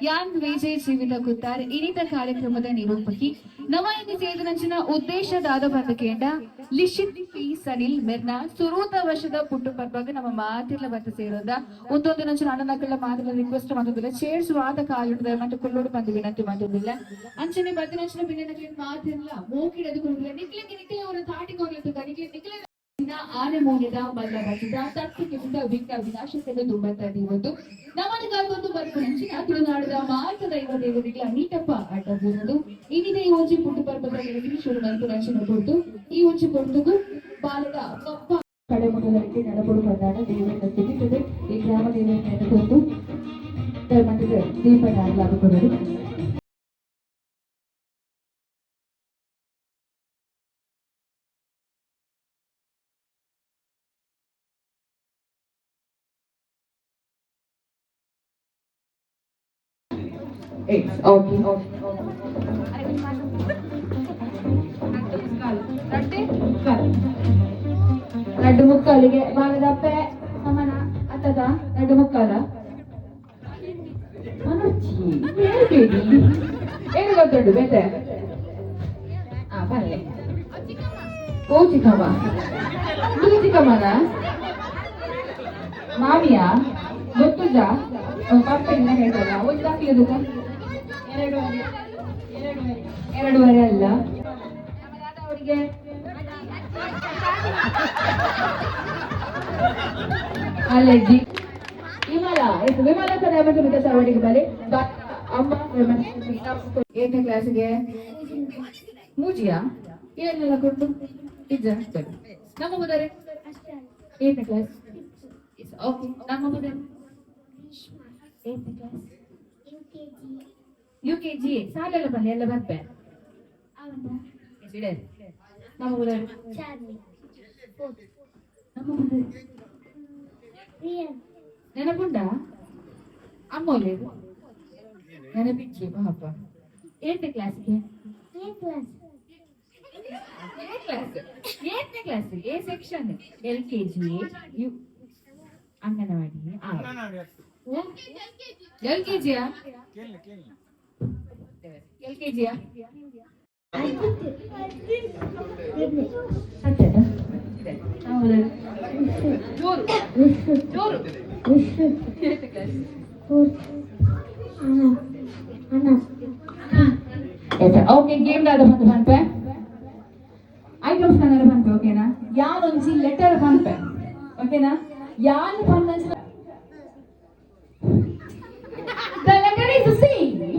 ಯಾನ್ ವಿಜಯ್ ಜೀವಿತ ಕುತ್ತಾರ್ ಇನಿತ ಕಾರ್ಯಕ್ರಮದ ನಿರೂಪಕಿ. ನಮ ಇನಿ ಸೇರಿದಂಚಿನ ಉದ್ದೇಶ ದಾದ ಬಂದಕೇಂಡ, ಲಿಶಿತ್ ಪಿ ಸನಿಲ್ ಮೆರ್ನ ಸುರೂತ ವರ್ಷದ ಪುಟ್ಟು ಪರ್ಬಗ್ ನಮ್ಮ ಮಾತಿರ್ಲ ಬತ್ತ ಸೇರೋದ. ಒಂದೊಂದು ನಂಚಿನ ಅಣ್ಣನಕ್ಕಳ ಮಾತಿರ್ಲ ರಿಕ್ವೆಸ್ಟ್ ಮಾಡ್ತಿಲ್ಲ, ಚೇರ್ಸ್ ವಾದ ಕಾಲುಂಡ ಮತ್ತೆ ಕುಲ್ಲೋಡು ಬಂದು ವಿನಂತಿ ಮಾಡ್ತಿಲ್ಲ. ಅಂಚನೆ ಬತ್ತಿನಂಚಿನ ಬಿನ್ನನಕ್ಲೆ ಮಾತಿರ್ಲ ಮೋಕಿಡದು ಕುಲ್ಲುದಿಲ್ಲ. ನಿಕ್ಲೆಗೆ ನಿಕ್ಲೆ ಅವರ ತಾಟಿ ಕೊರ್ಲತ್ತು, ನಿಕ್ಲೆ ನಿಕ್ಲೆ ಆನೆ ಮೋನಿದ ಮಲ್ಲ ಬಚ್ಚಿದ ತತ್ತಿಗೆ ವಿಘ್ನ ವಿನಾಶತೆಯನ್ನು ತುಂಬಂತ ಇವತ್ತು ನಮ್ಮನಗಾಗೊಂದು ಬರ್ಪುನಂಚಿನ ತುಳುನಾಡದ ಮಾತ ದೈವ ದೇವರಿಗಳ ನೀಟಪ್ಪ ಆಟ ಬೂರದು. ಇನ್ನಿದೆ ಈ ಒಂಜಿ ಪುಟ್ಟು ಪರ್ಬದ ನೆನಪಿನ ಶುರು ಮಲ್ಪುನಂಚಿನ ಕೊಡ್ತು. ಈ ಒಂಜಿ ಪೊರ್ತುಗು ಬಾಲದ ಪಪ್ಪ ಕಡೆ ಮೊದಲಕ್ಕೆ ನಡಪಡು ಬಂದಾನ ದೇವರನ್ನ ತುಗಿತದೆ. ಈ ಗ್ರಾಮ ದೇವರನ್ನ ಎನ್ನುಕೊಂಡು ಧರ್ಮದ ದೀಪ ನಾಡಲಾಗುತ್ತದೆ. ಓಕೆ, ಲಡ್ಡು ಮುಕ್ಕಾಲಿಗೆ ಬಾಲದಪ್ಪೆ ಸಮನ ಅತ್ತದ ಲಡ್ಡು ಮುಕ್ಕಾಲ ಮನೋಜಿ ಹೇಳ್ಬೇಡಿ. ಏನು ಗೊತ್ತುಂಟು ಬೇತೆ? ಆ ಬನ್ನಿ. ಓ ಚಿಕ್ಕಮ್ಮ, ತೂ ಚಿಕ್ಕಮ್ಮನ ಮಾಮಿಯಾ ಗೊತ್ತುಜಾ? ಪಪ್ಪ ಹೇಳ್ತಲ್ಲ, ಒಂದು ದಾಖಲೆ. 2.5 ಅಲ್ಲ ಅವರಿಗೆ. ಅಲರ್ಜಿ. ವಿಮಲ, ವಿಮಲ ಸರ್ ಸರ್ ಅವರಿಗೆ ಬಲೆ ಅಮ್ಮ. ಏಟನೇ ಕ್ಲಾಸ್ಗೆ ಮೂಜಿಯಾ? ಏನೆಲ್ಲ ಕೊಟ್ಟು ಇಜ್ಜ? ನಮ್ಮ ಮುದರೆ ಏಟನೇ ಕ್ಲಾಸ್. ಓಕೆ, ನಮ್ಮ ಮುದರೆ ಏಟನೇ ಕ್ಲಾಸ್? U K G. ಸಾಲೆಲ್ಲ ಬನ್ನಿ, ಎಲ್ಲ ಬರ್ಪೆ. ನಮ್ಮ ಮುದರೆ, ನಮ್ಮ ಮುದರೆ ನೆನಪುಂಡ? ಅಮ್ಮೋಲೆ ನೆನಪಿಚ್ಚಿ ಪಾಪ. ಏಟನೇ ಕ್ಲಾಸ್ಗೆ? ಎ class. ಏಟನೇ class, A section? L K G, U, anganwadi, L K Jiya? L K Jiya? ಜೋರು ಜೋರು. ಓಕೆ, ಗೇಮ್ ದಾದ ಬಂದು ಪನ್ಪೆ, ಐಟಮ್ಸ್ ಕನ್ನಡ ಪನ್ಪೆ, ಓಕೆನಾ? ಯಾನೊಂಜಿ ಲೆಟರ್ ಪನ್ಪೆ, ಓಕೆನಾ? ಯಾನ್ ಪನ್ನಂಚಿನ. The letter is C.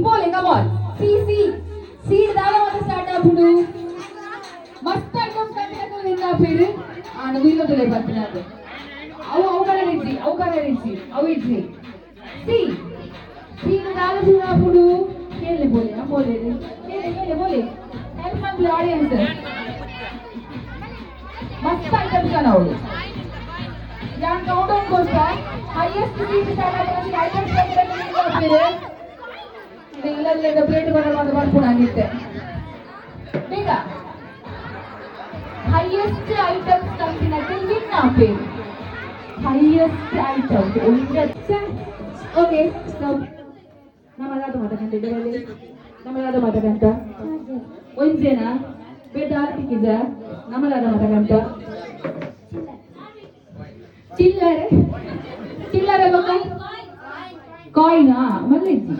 Bole, come on. C, C. C ದಾದ ಮಾತ ಸ್ಟಾರ್ಟ್ ಆಪುಂಡು? ಮಸ್ತ್ ಐಟಮ್ಸ್ ಕಟ್ಟಿನ ನಿನ್ನ ಪೇರು. ಆ నువ్వు ಬರ್ತಿನಾದ ಅವು ಅವು ಕಲರ್ ಇಜ್ಜಿ, ಅವು ಕಲರ್ ಇಜ್ಜಿ, ಅವು ಇಜ್ಜಿ. ಸಿ, ಸಿ ದಾದ ಶುರು ಆಪುಂಡು? ಕೇಳಿ ಬೋಲೆ, ಬೋಲೆ, ಕೇಳಿ ಕೇಳಿ ಬೋಲೆ. ಹೆಲ್ಪ್ ಮಾಡ್ಲಿ ಆಡಿಯನ್ಸ್. ಮಸ್ತ್ ಐಟಮ್ಸ್ ಅವಳು. ಯಾನ್ ಕೌಂಟ್ ಡೌನ್ ಕೊರ್ಪ. ಹೈಯೆಸ್ಟ್ ಸೀಟ್ ಸ್ಟಾರ್ಟ್ ಆಪುಂಡು. ಐಟಮ್ಸ್ ಪೇರು ಇಲ್ಲ, ಪ್ಲೇಟ್ ಬರ ಬರ್ಪುಣ ಆಗಿತ್ತೆ. ಬೇಗ, ಹೈಯೆಸ್ಟ್ ಐಟಮ್ಸ್ ಕಂಪಿನಕ್ಕೆ ವಿನ್ ಆಪೇರು. ಹೈಯೆಸ್ಟ್ ಐಟಮ್ಸ್ ಒಂಜ. ಓಕೆ, ನಮ್ಮದಾದ ಮಾತಕಂತ, ಇದರಲ್ಲಿ ನಮ್ಮದಾದ ಮಾತಕಂತ ಒಂಜೇನಾ? ಬೇಟ ಆರ್ತಿಕ್ಕಿಜ. ನಮ್ಮದಾದ ಮಾತಕಂತ ಚಿಲ್ಲರೆ, ಚಿಲ್ಲರೆ ಬೊಕ್ಕ ಕಾಯಿನಾ? ಮಲ್ಲಿಜ್ಜಿ.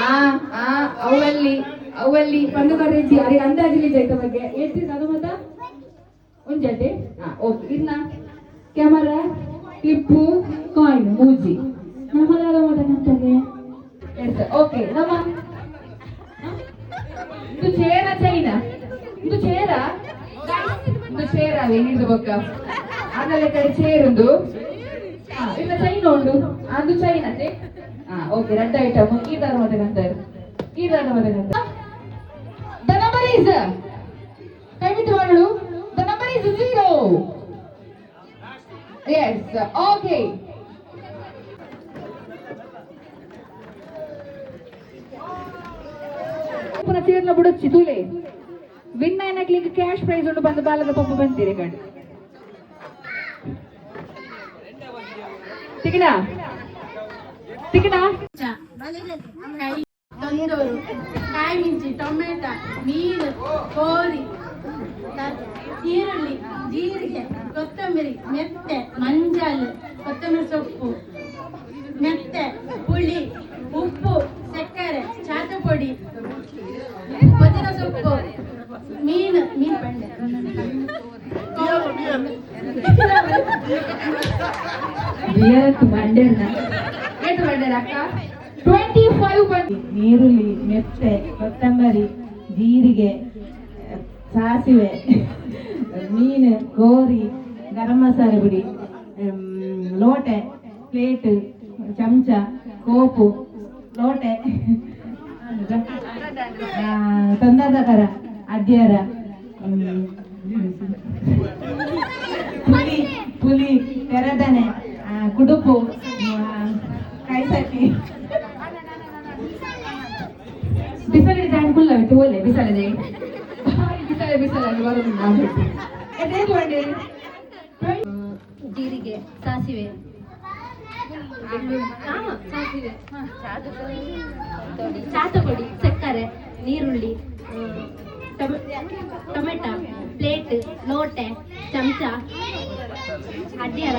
ಆ ಆ ಅವಲ್ಲಿ ಅವಲ್ಲಿ ಪಂದು ಕರೆಜ್ಜಿ. ಅರೆ, ಅಂದಾಜಿಲಿ ಜೈತ ಬಗ್ಗೆ ಏತಿ ಅದು ಮತ್ತ ಒಂಜತೆ. ಹಾ, ಓಕೆ. ಇನ್ನ ಕ್ಯಾಮರಾ, ಕ್ಲಿಪ್ಪು, ಕಾಯಿನ್, ಮೂಜಿ. ನಮ್ಮದಾದ ಮಾತಕಂತಾಗೆ. ಓಕೆ, ನಮ್ಮ ಇದು ಚೇರ ಚೈನಾ, ಇದು ಚೇರ, ಇದು ಚೇರ ಹಿಡಿದು ಬೊಕ್ಕ ಆಮೇಲೆ ಕಡೆ ಚೇರ್ ಉಂದು. ಇಲ್ಲ, ಚೈನ್ ಉಂಡು, ಅದು ಚೈನ್ ಅತ್ತೆ. ಹಾ, ಓಕೆ, ರಡ್ಡ ಐಟಮ್. ಈ ತರ ಮಾತಕಂತಾರೆ, ಈ ತರ ಮಾತಕಂತ. The number is, ಕೈಬಿಟ್ಟು ಮಾಡಲು. The number is 0. Yes, okay. ಪುನಃ ಚೇರ್ನ ಬುಡಚ್ಚಿ ತೂಲೆ. ವಿನ್ అయినట్ಲಿಗೆ ಕ್ಯಾಶ್ ಪ್ರೈಸ್ ಉಂಡು. ಬಂದು ಬಾಲದ ಪಪ್ಪ ಬಂತೀರಿ ಕಡೆ ತಿಗಿನ. ತಿಕ್ಕಣ. ತಂದೂರು, ಕಾಯಿ ಮಿಂಚಿ, ಟೊಮೆಟೊ, ಮೀನು, ಕೋಳಿ, ಈರುಳ್ಳಿ, ಜೀರಿಗೆ, ಕೊತ್ತಂಬರಿ, ಮೆತ್ತೆ, ಮಂಜಲ್, ಕೊತ್ತಂಬರಿ ಸೊಪ್ಪು, ಮೆತ್ತೆ, ಹುಳಿ, ಉಪ್ಪು, ಸಕ್ಕರೆ, ಚಾತು ಪೊಡಿ, ಪುದೀನ ಸೊಪ್ಪು, ಮೀನು, ಮೀನು ಪಂಡೆ. ಬಿಯರ್ ಬಂಡೆರ್ನ ಏಟು ಬಂಡೆರ್ ಅಕ್ಕ? 25 ಬಂದ್. ನೀರುಳ್ಳಿ, ಮೆತ್ತೆ, ಕೊತ್ತಂಬರಿ, ಜೀರಿಗೆ, ಸಾಸಿವೆ, ಮೀನು, ಕೋರಿ, ಗರಂ ಮಸಾಲೆ ಪುಡಿ, ಲೋಟೆ, ಪ್ಲೇಟ್, ಚಮಚ, ಕೋಪು, ಲೋಟೆ, ತೊಂದರಕರ, ಅದ್ಯರ, ಪುಲಿ ಪುಲಿ, ತೆರದನೆ, ಕುಡುಪು, ಕೈಸಟ್ಟಿ. ಬಿಸಲೆ ಡ್ಯಾಂಡ್ ಕುಲ್ಲ ಬಿಟ್ಟು ಒಲ್ಲೆ ಬಿಸಲದೆ ಬಿಸಲೆ ಬಿಸಲೆ ಬರೋದು ನಾವು ಎದೇನು ಬಂಡೇರಿ? ಜೀರಿಗೆ, ಸಾಸಿವೆ, ಬೆಳ್ಳುಳ್ಳಿ, ಸಾಸಿವೆ, ಚಾತ ಪೊಡಿ, ಸಕ್ಕರೆ, ನೀರುಳ್ಳಿ, ಟೊಮೆಟೊ, ಪ್ಲೇಟ್, ಲೋಟೆ, ಚಮಚ, ಅಡ್ಡಿಯರ,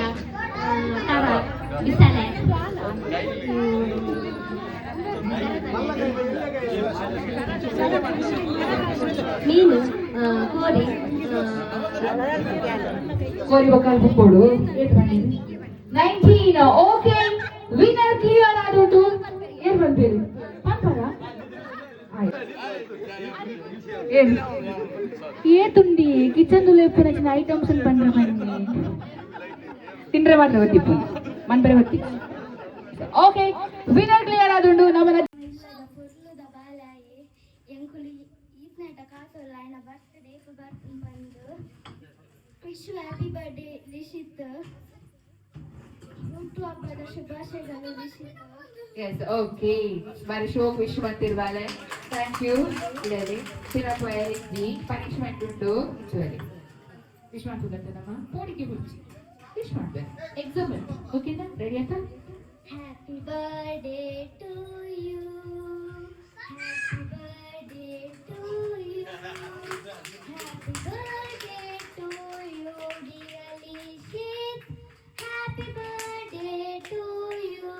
ತರ, ಬಿಸಲೆ, ಮೀನು, ಕೋರಿ. ಕೋರಿ ಬೊಕ್ಕಾಲ್ ಬುಕ್ಕೋಡು. 19. ಓಕೆ, ವಿನ್ನರ್ ಕ್ಲಿಯರ್ ಆದುಂಟು. ಏನ್ ಬಂತೀರಿ ಪನ್ಪರ? ಏನ್ ಏ ತುಂಡಿ ಕಿಚನ್ ಲೇಪು ಐಟಮ್ಸ್ ಪಂಡ್ರೆ ಬನ್ನಿ ತಿಂಡ್ರೆ ಮಾತ್ರ ಗೊತ್ತಿಪ್ಪು ಮನ್ಪರೆ ಗೊತ್ತಿ. ಓಕೆ, ವಿನ್ನರ್ ಕ್ಲಿಯರ್ ಆದುಂಡು ನಮ್ಮನ. ಇಲ್ಲದ ಪೊರ್ಲುದ ಬಾಲಾಯಿ ಎಂಕುಲು ಈತ್ನೇಟ ಕಾತೊಲ್ಲ ಆಯ್ನ ಬರ್ತ್ಡೇ ಬಂದು. Wish happy birthday Lishith. ಹುಟ್ಟುಹಬ್ಬದ ಶುಭಾಶಯಗಳು ಲಿಶಿತ್. ಎಸ್, ಓಕೆ, ಬಾರಿ ಶೋಕ್ ವಿಶ್ ಮಂತಿರ್ಬಾಲೆ. Thank you. ಇಡಲಿ ಸಿರಪ್ ಜಿ ಪನಿಷ್ಮೆಂಟ್ ಉಂಟು. ಇಚ್ಚುವಲ್ಲಿ ವಿಶ್ ಮಾಡ್ತದಂತೆ ನಮ್ಮ ಪೋಡಿಗೆ ಬುಚ್ಚಿ ವಿಶ್ ಮಾಡ್ಬೇಕು. ಎಕ್ಸಾಮ್ ಓಕೆನಾ? ರೆಡಿ ಆಯ್ತಾ? Happy birthday to you, happy birthday to you, happy birthday to you, dear Lishith. Happy birthday to you.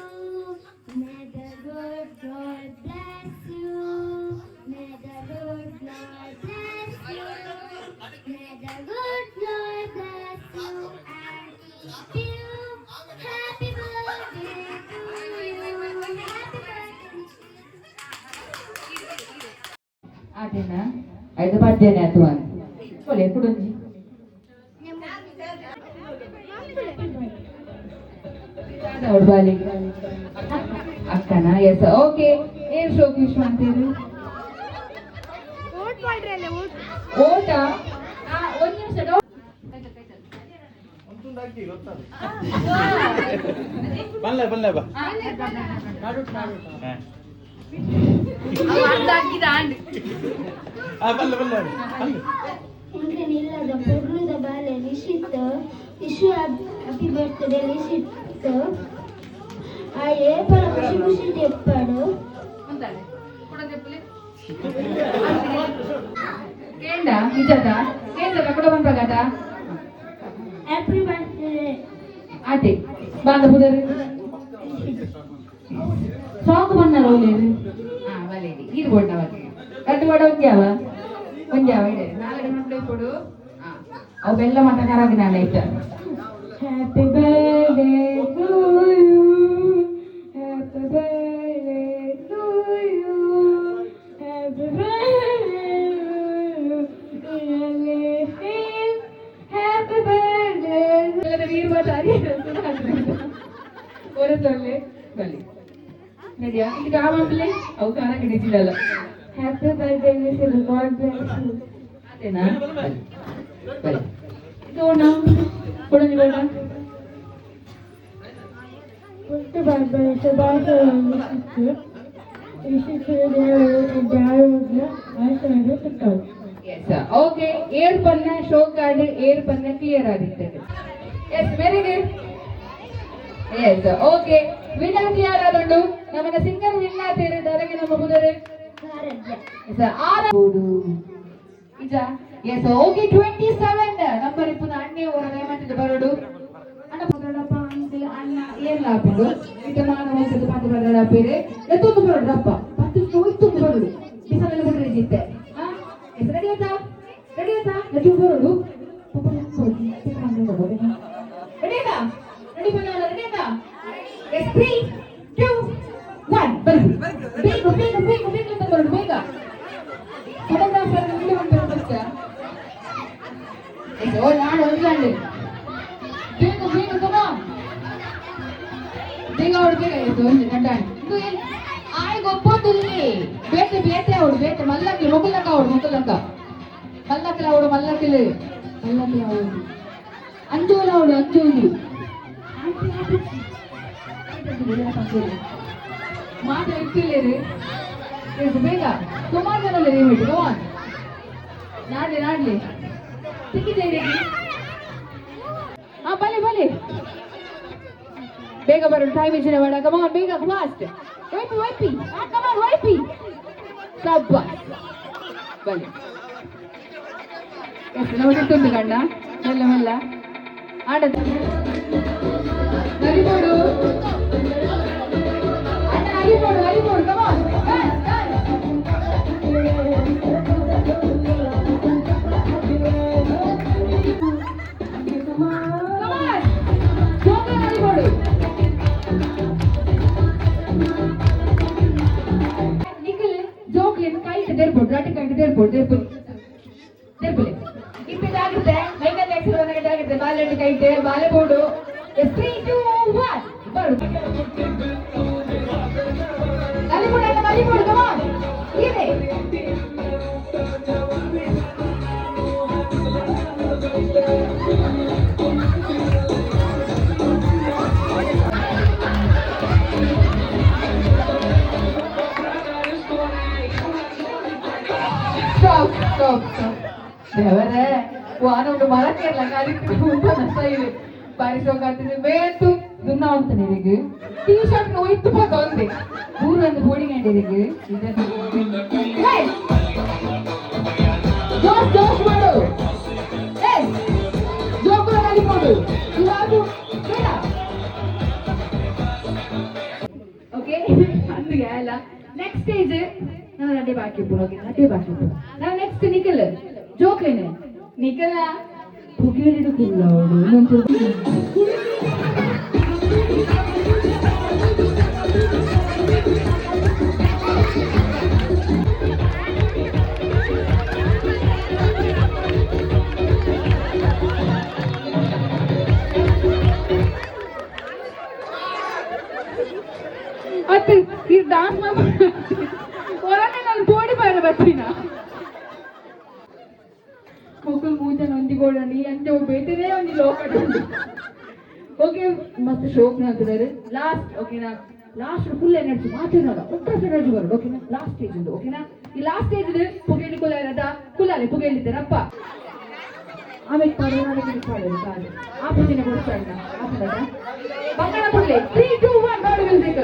May the good God bless you. May the good Lord bless you. May the good Lord bless you and keep you. Happy birthday to you. Happy birthday. ಆಟೇನಾ ಐದು ಪದ್ಯನೆ ಅಥವಾ ಒಳ್ಳೆ ಕುಡೊಂಜಿ ಬಾಲಿ ಅಕ್ಕನ. S, okay, ಏನ್ ಶೋಕ್ wish ಮಾಡ್ತೀರಿ? ಓಟ ಒಂದ್ ನಿಮಿಷ. ಬನ್ಲೆ ಬನ್ಲೆ ಬಾ. ಬನ್ಲೆ ಬನ್ಲೆ ಬನ್ಲೆ. ಎಂಕನಿಲ್ಲದ ಪೊರ್ಲುದ ಬಾಲೆ ಲಿಶಿತ್, ವಿಶ್ ಹ್ಯಾಪಿ ಬರ್ತ್ಡೇ ಲಿಶಿತ್. ಆ ಏಪಲ ಖುಷಿ ಖುಷಿ ಎಪ್ಪಾಡು. ಕೇಂಡ ನಿಜದ ಕೇಂದ್ರ ಕೂಡ ಬಂದಾಗದ. Happy birthday. ಆಟೆ ಬಾಂದ ಪುದರ್ ಸಾಂಗ್ ಬನ್ನಾರ ಓಲೇರು. ಹಾ ಬಲೇರಿ ಇದು ಬೋಡ ಬಗ್ಗೆ ಕಟ್ಟು ಬೋಡ ಒಂದ್ಯಾವ ಒಂದ್ಯಾವ ಇದೆ ನಾಲ್ಕು ಮಕ್ಕಳು ಕೊಡು. ಹಾ ಅವು ಬೆಲ್ಲ ಮತ ಕರಾಗಿ ನಾನು ಆಯ್ತ. Happy birthday to you, happy birthday to you, happy birthday, happy birthday. ನೀರು ಮಾತಾಡಿ ಒರೆ ಬಲಿ ನಡಿಯಾ ಇದು ಆವಾಗಲೇ ಅವು ಖಾರ ಹಿಡಿತಿಲ್ಲಲ್ಲ. Happy birthday Lishith, God bless you. ಅದೇನಾ ಬಲಿ ಬಲಿ ಇದು ಕೊಡೋಣ ಬೇಡ. ಹುಟ್ಟುಹಬ್ಬದ ಶುಭಾಶಯಗಳು ಲಿಶಿತ್. ಲಿಶಿತ್ ದೇವರು ಆರೋಗ್ಯ ಆಶೀರ್ವಾದ ಸಿಕ್ಕವು. ಎಸ್, ಓಕೆ, ಏರ್ ಪನ್ನ ಶೋ ಕಾರ್ಡ್ ಏರ್ ಪನ್ನ ಕ್ಲಿಯರ್ ಆಗಿರ್ತದೆ. Yes, very good. Yes, okay. Win ಯಾರಾದುಂಡು? ನಮ್ಮನ್ನ ಸಿಂಗರ್ ವಿನ್ ಆತೇರು. ದಾದಗೆ ನಮ್ಮ ಬುದರೆ? ಆರ ಇಜ. S, okay. 27 ನಂಬರ್ ಇಪ್ಪುನ ಅಣ್ಣೆ ಅವರ ದಯಮಾಡಿ ಬರೋಡು. ಅಣ್ಣ ಪದರಡಪ್ಪ ಅಂಕಲ್, ಅಣ್ಣ ಏನ್ ಆಪುಂಡು? ಇತ್ತ ಮಾನ ಹೋಗ್ತದೆ. ಪಂತ ಪದರಡ ಪೇರೆ ಎತ್ತೊಂದು ಬರೋಡು ರಪ್ಪ ಪತ್ತು ಇತ್ತೊಂದು ಬರೋಡು. ಬಿಸಲೆಲ್ಲ ಬಿಡ್ರಿ ಜಿತ್ತೆ. ಹಾ, ಎಸ್, ರೆಡಿ ಆಯ್ತಾ? ರೆಡಿ ಆಯ್ತಾ? ರೆಡಿ ಬರೋಡು. ರೆಡಿ ಆಯ್ತಾ? ರೆಡಿ ಬನ್ನ, ರೆಡಿ ಆಯ್ತಾ? ಎಸ್, 3, 2, 1, ಬರ್ರಿ. ಬೇಗ ಬೇಗ ಬೇಗ ಬೇಗ ಅಂತ ಬರೋಡು ಬೇಗ. ಫೋಟೋಗ್ರಾಫರ್ ಮುಂದೆ ಒಂದು ಫಸ್ಟ್. ಅಯ್ಯೋ, ನಾನು ಒಂದ್ಲಂడి. ಬೇಗ ಬೇಗ, ಕಮಾನ್, ಬೇಗ ಅವಳು, ಬೇಗ. ಎಸ್, ಒಂದು ಗಂಟ ಇದು ಆಯ್ ಗೊಪ್ಪೊಂದುಲ್ಲಿ. ಬೇಟೆ ಬೇಟೆ ಅವಳು, ಬೇಟೆ ಮಲ್ಲಕ್ಕೆ ಮೊಗುಲಕ್ಕ ಅವಳು, ಮೊಗುಲಕ್ಕ ಮಲ್ಲಕ್ಕಲ ಅವಳು, ಮಲ್ಲಕ್ಕಿಲ್ ಮಲ್ಲಕ್ಕಿಲ ಅವಳು, ಅಂಜೋಲ ಅವಳು, ಅಂಜೋಲಿ. ಮಾತು ಇಟ್ಟಿಲ್ಲೇರಿ. ಎಸ್, ಬೇಗ. ಸುಮಾರು ಜನ ರೆಡಿ. ಕಮಾನ್, ನಾಡ್ಲಿ ನಾಡ್ಲಿ. ಸಿಕ್ಕಿದೆ. ಹಾ, ಬಲೆ ಬಲೆ, ಬೇಗ ಬರೋಣ. ಟೈಮ್ ಇಜ್ಜಿನ ಬೇಡ. ಕಮಾನ್, ಬೇಗ, ಫಾಸ್ಟ್. ವೈಪಿ ವೈಪಿ, ಹಾ, ಕಮಾನ್, ವೈಪಿ. ಸಬ್ಬಾಸ್, ಬಲೆ. ಎಸ್, ನಮ್ಮ ತುಂಡು ಕಣ್ಣ. ಮೆಲ್ಲ ಮೆಲ್ಲ ಆಡ. ನಲಿಬೋಡು ಅಣ್ಣ, ನಲಿಬೋಡು ನಲಿಬೋಡು. ಕಮಾನ್, ಡಾನ್ಸ್ ಡಾನ್ಸ್. ಕಮಾನ್, ಜೋಕ ನಲಿಬೋಡು. ನಿಖಿಲ್, ಜೋಕ್ಲಿನ್ ಕೈಟ್ ದೇರ್ಪೋಡು, ರಾಟಿ ಕೈಟ್ ದೇರ್ಪೋಡು, ದೇರ್ಪೋಡು ದೇರ್ಪೋಲೆ. ಇತ್ತೆ ಜಾಗ್ರತೆ, ಮೈಕಲ್ ಜಾಕ್ಸನ್ ಬಂದಾಗ ಜಾಗ್ರತೆ. ಬಾಲೆಂಡು ಕೈಟ್ ಬಾಲೆ ಬೋಡು. 3, 2, 1, ಬರು. ನಲಿಬೋಡು ಅಣ್ಣ, ನಲಿಬೋಡು. ಕಮಾನ್, ಇದೆ. Stop stop stop. ದೇವರೇ, ವಾನ ಉಂಡು ಮರಕ್ಕೆ ಕಾಲಿಕ್ಕೆ ಸೈಡ್ ಬಾರಿಸೋಕಾಗ್ತದೆ. ಬೇತು ದುನ್ನ ಅಂತಾನೆ. ಇದಕ್ಕೆ ಟೀ ಶರ್ಟ್ ನೋಯ್ತು ಪೋತ ಒಂದೇ ದೂರ ಒಂದು ಬೋಡಿಗೆ. ಇದಕ್ಕೆ ಜೋಶ್ ಜೋಶ್ ಮಾಡು. ಏ ಜೋಕುಲ ಕೊಡು ಇವಾಗ ಬೇಡ. ಓಕೆ, ಅಂದಿಗೆ ಅಲ್ಲ. ನೆಕ್ಸ್ಟ್ ಸ್ಟೇಜ್ ನಾನು ನಡೆ ಬಾಕಿ ಇಪ್ಪುನು. ಓಕೆ, ನಡೆ ಬಾಕಿ ಇಪ್ಪುನು. ನಾನು ನೆಕ್ಸ್ಟ್ ನಿಖಲ್ ಜೋಕ್ಲೇನೆ. ನಿಖಲ ಪುಗೇಳಿಡು ಕುಲ್ಲವಡು ಇನ್ನೊಂಚೂರು. ಅತ್ತೆ, ಈ ಡಾನ್ಸ್ ಹೊರಗೆ ನಾನು ಬೋಡಿ ಬಾರ ಬರ್ತೀನ. ಮೊಕ್ಕಲು ಮೂಜನ ಒಂಜಿ ಅಂಚೆ ಬೇಟೆನೇ ಒಂಜಿ ಲೋಕ. ಓಕೆ, ಮಸ್ತ್ ಶೋಕ್ ನಾಲ್ತಿದ್ದಾರೆ. ಲಾಸ್ಟ್, ಓಕೆನಾ? ಲಾಸ್ಟ್ ಫುಲ್ ಎನರ್ಜಿ ಮಾತಾಡೋಣ. ಒಟ್ಟಾರೆ ಎನರ್ಜಿ ಬರೋದು, ಓಕೆನಾ? ಲಾಸ್ಟ್ ಸ್ಟೇಜ್ ಉಂಟು, ಓಕೆನಾ? ಈ ಲಾಸ್ಟ್ ಸ್ಟೇಜ್ ಪುಗೇಳಿ ಕುಲಾರದ ಕುಲಾಲೆ ಪುಗೇಳಿದ್ದಾರಪ್ಪ. ಆಮೇಲೆ ಪಾಡು, ಆಮೇಲೆ ಪಾಡು ಪಾಡು. ಆ ಪೂಜೆನೆ ಕೊಡ್ತಾಡ ಆಪುಂಡ ಬಂಗಾರ ಪುಡ್ಲೆ. 3, 2, 1, ಬಾಡು music.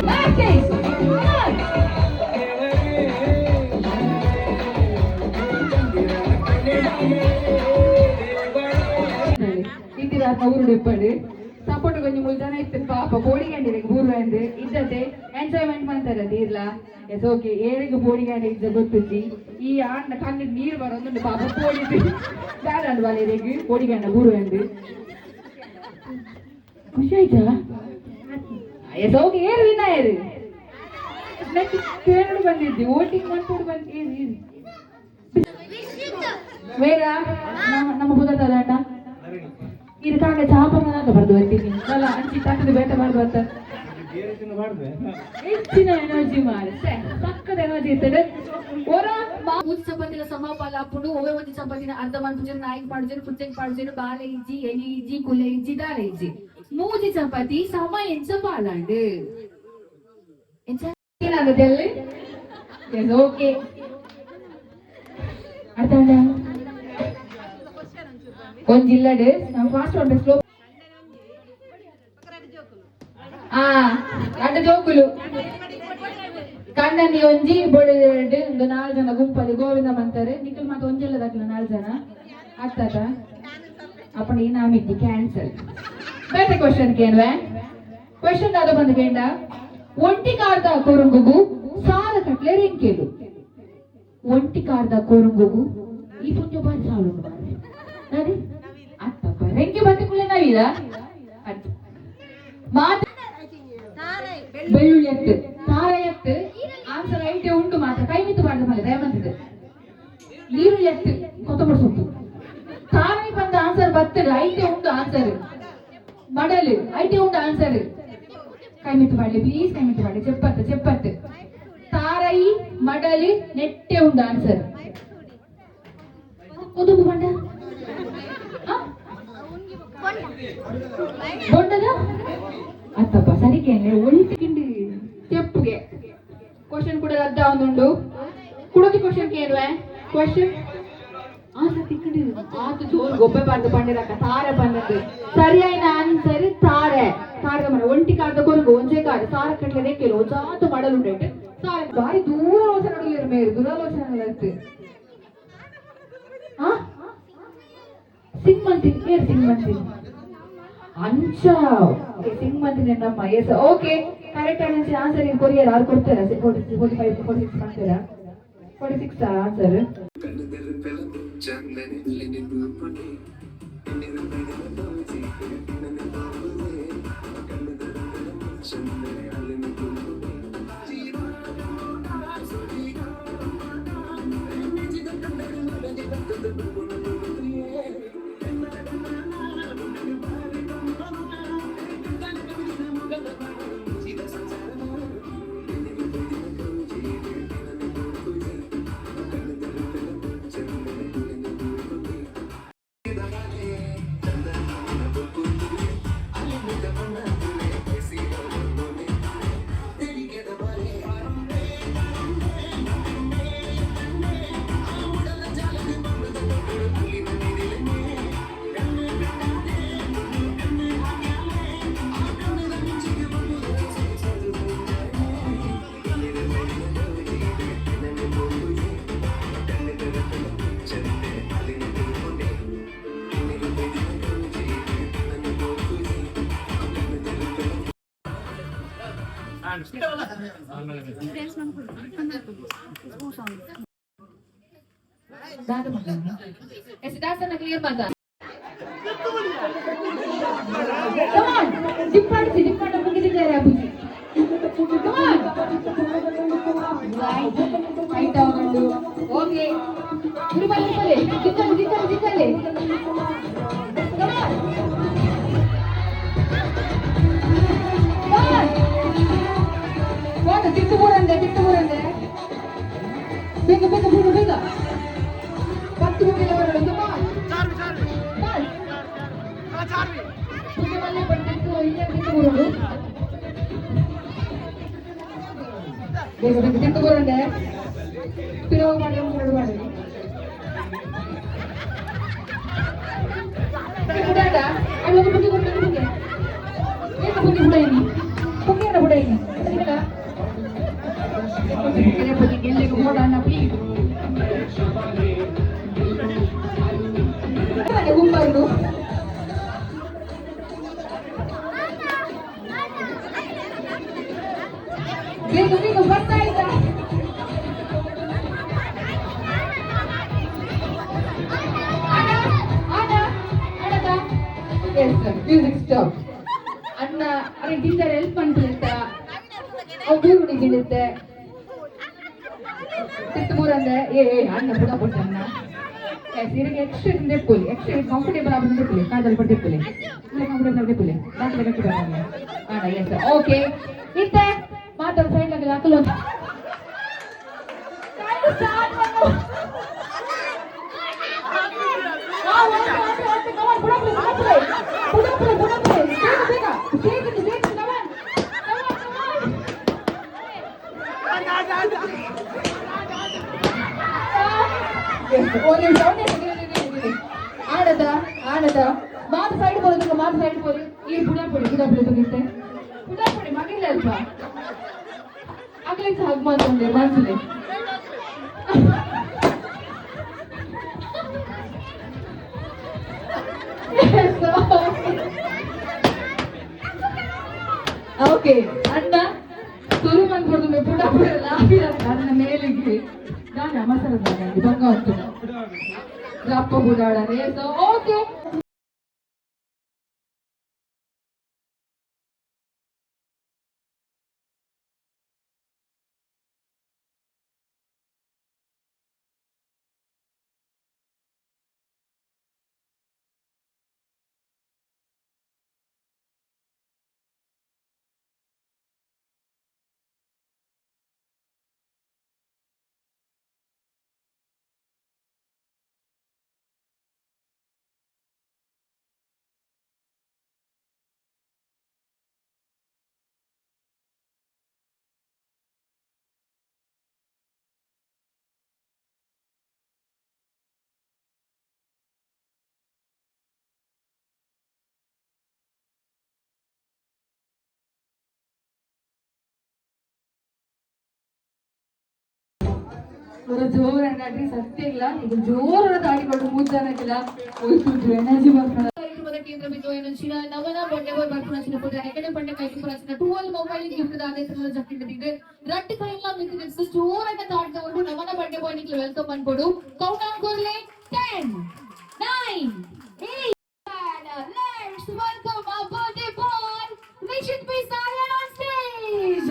Last stage. Come on. Indira ಊರುಡು ಇಪ್ಪಡು ಸಪೋರ್ಟ್ ಕೊಂಚ ಮುಲ್ದಾನ ಇತ್ತು. ಪಾಪ ಬೋಡಿಗಂಡಿಗೆ ಊರು ಅಂದು ಇದ್ದತೆ ಎಂಜಾಯ್ಮೆಂಟ್ ಮಾಡ್ತಾರೆ ತೀರ್ಲ. S, okay. ಏಳಿಗೆ ಬೋಡಿಗಂಡಿ ಇದ್ದ ಗೊತ್ತುಜ್ಜಿ. ಈ ಆಣ್ಣ ಕಣ್ಣು ನೀರು ಬರೋದುಂಡು ಪಾಪ ಪೋಡಿದ್ದು. ದಾದಾಂಡು ಬಾಲೇರಿಗೆ ಬೋಡಿಗಂಡ ಊರು ಅಂದು ಖುಷಿ ಆಯ್ತಾ? Yes, okay. ಏರು ವಿನ ಏರು ನೆಕ್ಸ್ಟ್ ಕೇರಳ ಬಂದಿದ್ದಿ. ವೋಟಿಂಗ್ ಮಾಡ್ಕೊಂಡು ಬಂದು ಏರು ಏರು ಬೇಡ. ನಮ್ಮ ನಮ್ಮ ಪುದತದ ಅಣ್ಣ ಇದು ಕಾಂಡೆ ಚಾಪಂಗ ಬರ್ದು ಬರ್ತೀನಿ ಅಲ್ಲ. ಅಂಚಿ ತಕ್ಕದ ಬೇಟೆ ಮಾಡ್ದು ಬರ್ತ. ಹೆಚ್ಚಿನ ಎನರ್ಜಿ ಮಾರೆ, ಸಕ್ಕದ ಎನರ್ಜಿ ಇರ್ತದೆ. ಒರ ಮೂಜಿ ಚಪಾತಿಲ ಸಮಪಾಲ ಅಪ್ಪುಂಡು. ಒವೆ ಒಂಜಿ ಚಪಾತಿನ ಅರ್ಧ ಮನ್ಪುಜೆರ್, ನಾಯಿಗ್ ಪಾಡುಜೆರ್, ಪುಚ್ಚೆಗ್ ಪಾಡುಜೆರ್. ಬಾಲೆ ಇಜ್ಜಿ, ಎಲಿ ಇಜ್ಜಿ, ಕುಲೆ ಇಜ್ಜಿ, ದಾಲ ಇಜ್ಜಿ. ಮೂಜಿ ಚಪಾತಿ ಸಮ ಎಂಚ ಪಾಲಾಂಡು? ಎಂಚ? ಏನಾಗುತ್ತೆ ಅಲ್ಲಿ? Yes, okay. ಅರ್ಥ ಆಂಡ? ಒಂಜಿ ಇಲ್ಲಡ್ ನಾವು ಫಾಸ್ಟ್ ಮಾಡ್ಬೇಕು, ಸ್ಲೋ. ಆ ಅಡ್ಡ ಜೋಕುಲು ಕಣ್ಣನಿ ಒಂಜಿ ಬೊಡೆ ಎರಡು, ಒಂದು ನಾಲ್ ಜನ ಗುಂಪಲ್ಲಿ ಗೋವಿಂದ ಮಂತಾರೆ. ನಿಖಲ್ ಮಾತ ಒಂಜೆಲ್ಲ ದಾಖಲ ನಾಲ್ ಜನ ಆಗ್ತದ ಅಪ್ಪಣ ಏನಾಮಿದ್ದಿ ಕ್ಯಾನ್ಸಲ್. ಬೇತೆ ಕ್ವಶನ್ ಕೇನ್ವೆ. ಕ್ವಶನ್ ದಾದ ಬಂದ ಕೇಂಡ, ಒಂಟಿ ಕಾರ್ದ ಕೊರುಂಗುಗು ಸಾಲ ಕಟ್ಲೆ ರೆಂಕೇಲು. ಒಂಟಿ ಕಾರ್ದ ಕೊರುಂಗುಗು ಈ ಪುಂಜ ಬಾರಿ ಸಾಲು ಬಾರಿ ನದಿ ಅತ್ತಪ್ಪ ರೆಂಕೆ ಬಂದ ಕುಳ್ಳೆ ನಾವಿದ ಅತ್ತ ಮಾತ ಬೆಳ್ಳುಳ್ಳಿ ಎತ್ತು ತಾರ ಎತ್ತು. ಆನ್ಸರ್ ಐಟೆ ಉಂಟು ಮಾತ್ರ. ಕೈ ಮಿತ್ತು ಬಾರ್ದು ಮಲೆ ದಯಮಂತಿದೆ. ನೀರುಳ್ಳಿ ಎತ್ತು, ಕೊತ್ತಂಬರಿ ಸೊಪ್ಪು. ತಾರೈ ಬಂದ ಆನ್ಸರ್ ಬರ್ತದೆ. ಐಟೆ ಉಂಟು ಆನ್ಸರ್. ಮಡಲು ಐಟೆ ಉಂಟು ಆನ್ಸರ್. ಕೈ ಮಿತ್ತು ಬಾಡ್ಲಿ ಪ್ಲೀಸ್, ಕೈ ಮಿತ್ತು ಬಾಡ್ಲಿ. ಚೆಪ್ಪತ್ತು ಚೆಪ್ಪತ್ತು. ತಾರೈ ಮಡಲು ನೆಟ್ಟೆ ಉಂಟು ಆನ್ಸರ್. ಕೊದುಬು ಬಂಡ ಬೊಂಡದ ಅತ್ತಪ್ಪ ಸರಿಕೇನೆ ಒಳ್ತಿಂಡಿ ತೆಪ್ಪುಗೆ. ಕ್ವಶನ್ ಕೂಡ ರದ್ದ ಒಂದುಂಡು. ಕುಡೋದಿ ಕ್ವಶನ್ ಕೇಳುವೆ. ಕ್ವಶನ್ ಆನ್ಸರ್ ತಿಕ್ಕಂಡಿ ಆತು ಜೋರು ಗೊಬ್ಬೆ ಬಾರ್ದು ಪಂಡಿರಕ್ಕ. ತಾರೆ ಬಂದದ್ದು ಸರಿಯಾದ ಆನ್ಸರ್ ತಾರೆ. ತಾರೆ ಮನೆ ಒಂಟಿ ಕಾರ್ದ ಕೊರಗು ಒಂಜೇ ಕಾರ್ ಸಾರ ಕಟ್ಲೆ ರೇಕೆಲು ಒಂಜಾತು ಮಡಲು ಉಂಡೈಟ್ ಸಾರ ಬಾರಿ ದೂರಾಲೋಚನೆ ನಡುವಿರು ಮೇರು ದುರಾಲೋಚನೆ ಇತ್ತು. ಆ ಸಿಂಗ್ ಮಂತಿನ್ ಏರ್ ಸಿಂಗ್ ಮಂತಿನ್ ಅಂಚ. ಓಕೆ, ಸಿಂಗ್ ಮಂತಿನ ನಮ್ಮ. Yes, okay, correct answer. Answer ಇದು ಕೊರಿಯರ್ ಯಾರು ಕೊಡ್ತಾರಾ? 45, 46 ಮಾಡ್ತೀರಾ? 46 ಆನ್ಸರ್. ಎಸ್ ದಾಸನ ಕ್ಲಿಯರ್ ಮಾತ. Come on. ಜಿಪ್ಪಾಡಿಸಿ ಜಿಪ್ಪಾಡ ಮುಗಿದಿದ್ದಾರೆ ಅಬುಜಿ. Come on. Right. Right ತಗೊಂಡು. Okay. ಉರುಬಲ್ಲಿ ಉರುಬಲ್ಲಿ. ಜಿಕ್ಕಲ್ಲಿ ಜಿಕ್ಕಲ್ಲಿ ಜಿಕ್ಕಲ್ಲಿ. Come on. Come on. ಹೋದ ತಿಟ್ಟು ಬೂರಂದೆ ತಿಟ್ಟು ಬೂರಂದೆ. ಬೇಗ ಬೇಗ ಬೇಗ ಬೇಗ. 10 ಮುಗಿಲ ಬರೋಣ. Come on. Come on. ಪೂಜೆ ಮಲ್ಲೆ ಪಟ್ಟಿತ್ತು ಇಲ್ಲೇ ತಿಟ್ಟು ಬರೋದು. ಬೇಗ ಬೇಗ ತಿಟ್ಟು ಬರೋಂಡೆ. ಪಿರವು ಮಾಡಿ ಮಾಡಿ ಮಾಡಿ. ಬುಡಾಡ ಅಲ್ಲಿ ಒಂದು ಬುಕ್ಕಿ ಕೊಟ್ಟು ಬುಕ್ಕೆ. ಏಕ ಬುಕ್ಕಿ ಬುಡೈನಿ. ಬುಕ್ಕಿನ ಬುಡೈನಿ. ಇಲ್ಲ. ಗೆಲ್ಲಿಗೆ ಹೋಡಣ್ಣ ಪ್ಲೀಸ್. ಗುಂಬರ್ದು. ಬೇಗ ಬೇಗ ಬರ್ತಾ ಇದ್ದ. Music stop. ಅಣ್ಣ ಅರೆ ಟೀಚರ್ ಹೆಲ್ಪ್ ಮಾಡ್ತಿರ್ತ. ಅವು ದೂರು ನಿಂತಿರುತ್ತೆ. ತಿತ್ತು ಮೂರಂದೆ. ಏ ಏ ಅಣ್ಣ ಬುಡ ಕೊಟ್ಟ ಅಣ್ಣ. ಎಸ್, ಇದಕ್ಕೆ ಎಕ್ಸ್ಟ್ರಾ ತಿಂದೆ ಪುಲಿ. ಎಕ್ಸ್ಟ್ರಾ ಕಂಫರ್ಟೇಬಲ್ ಆಗಿ ಪುಲಿ. ಕಾದಲ್ಲಿ ಪಟ್ಟೆ ಪುಲಿ. ಇಲ್ಲ ಕಂಫರ್ಟೇಬಲ್ ಆಗಿ ಪುಲಿ. ದಾಖಲೆ ಕಟ್ಟಿ ಬರೋಣ. ಅಣ್ಣ ಎಸ್ ಓಕೆ. ಇತ್ತೆ ಮಾತಾಡ ಸೈಡ್ ಆಗಿ ಹಾಕಲು. ಸ್ಟಾರ್ಟ್ ಮಾಡು. ಆ okay okay okay come on, ಬುಡಪ್ಲೆ ಬುಡಪ್ಲೆ ಬುಡಪ್ಲೆ ಬುಡಪ್ಲೆ. ಬೇಗ ಬೇಗ ಬೇಗ ಬೇಗ. Come on come on come on. Yes, ಒಂದು ನಿಮಿಷ, ಒಂದು ನಿಮಿಷ. ಆಡದ ಆಡದ ಮಾತು ಸೈಡ್ ಬರೋದಕ್ಕೆ, ಮಾತು ಸೈಡ್ ಬೋರಿ. ಈ ಪುಡಾಪುಡಿ ಪುಡಾಪುಡಿ ತಗಿತ್ತೆ, ಪುಡಾಪುಡಿ ಮಗಿಲ್ಲ ಅಲ್ಪ ಆಗ್ಲಿಕ್ಕೆ ಹಾಗೆ ಮಾತೊಂದೆ ಮನ್ಸಲ್ಲಿ. ಓಕೆ ಅಣ್ಣ, ಸುರು ಬಂದ್ಬಿಡ್ದು ಪುಡಾಪುಡಿ ಲಾಭಿಲ್ಲ ನನ್ನ ಮೇಲಿಗೆ. ನಾನು ಮಸಾಲ ಬಂಗ ಉಂಟು ರಪ್ಪ ಬುಡಾಡನೆ. So okay. ஒரு ಜೋರನ್ನಾಗಿ ಸತ್ಯ ಇಲ್ಲ, ಈಗ ಜೋರ ತಾಡಿಕೊಂಡು ಮೂರು ಜನಕ್ಕೆಲ್ಲ ಹೋಯ್ತು ಎನರ್ಜಿ ಬರ್ತಾರೆ. ಕಾರ್ಯಕ್ರಮದ ಕೇಂದ್ರ ಬಿಂದು ಏನಂಚಿನ ನವನ ಬಂಡೆವರ್ ಬರ್ಪುನಂಚಿನ ಪುಟ ಎಕಡೆ ಬಂಡೆ ಕೈಪುರಂಚಿನ ಟೂವಲ್ ಮೊಬೈಲ್ ಗಿಫ್ಟ್ ದಾದೇಶದ ಜಕ್ಕಿಂಡಿದೆ. ರಡ್ಡು ಕೈಲ ಮಿತಿದೆ. ಜೋರಾಗ ತಾಡ್ದವರು ನವನ ಬಂಡೆ ಬಾಯ್ನಿಗೆ welcome ಅನ್ಕೊಡು. ಕೌಂಟ್ ಡೌನ್ ಕೊಡ್ಲೆ. 10, 9, 8. Let's welcome our birthday boy Nishit P. Sayan on stage.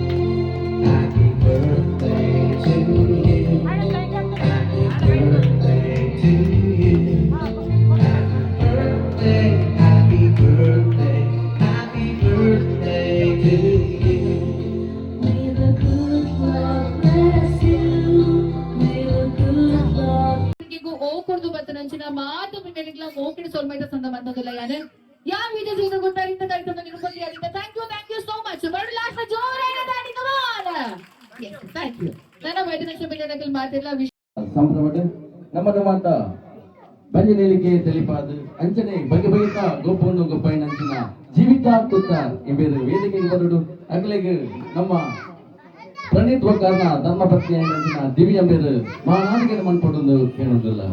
Happy birthday to you. Happy birthday to you. Happy birthday, happy birthday, happy birthday to you. May the good Lord bless you. May the good Lord ಓ ಕೊಡ್ದು ಬತ್ತನಂಚಿನ ಮಾತು ಮಿಂಡಲಿಗ್ಲ ಮೋಕಿನ ಸೋಲ್ಮೈತ ಸಂದ ಬಂದದಲ್ಲ. ಯಾರು ಯಾವ ವಿಜಯ ಜೀವಿತ ಗೊತ್ತಾರಿಂದ ಕಾರ್ಯಕ್ರಮ ನಿರೂಪಕಿ ಆಗಿದ್ದ. Thank you, thank you so much. ಬರಡು last ಜೋರಾದ ತಾಡಿ. ಕಮಾನ್. Yes, thank you. ನನ್ನ ವೈದ್ಯನಕ್ಷ ಮಿಂಡಲಿಗೆ ಮಾತಿಲ್ಲ. ಸಂಭ್ರಮಡ್ ನಮ್ಮ ನಮ್ಮಂತ ಬಂಜನೇಲಿಗೆ ತೆಲಿಪಾದು ಅಂಚನೆ ಬಗೆ ಬಗೆತ ಗೋಪವನ್ನು ಗೊಬ್ಬೈನಂಚಿನ ಜೀವಿತ ಕುತ್ತ ಇಂಬೇರು ವೇದಿಕೆಗೆ ಬರಡು. ಅಗಲಿಗೆ ನಮ್ಮ ಪ್ರಣೀತ್ ಒಕ್ಕಾರ್ನ ಧರ್ಮಪತ್ನಿ ಅಂಚಿನ ದಿವ್ಯ ಎಂಬೇರು ಮಾನಾದಿಗೆ ಮನ್ಪೊಡೊಂದು ಕೇಳೊಂದಿಲ್ಲ.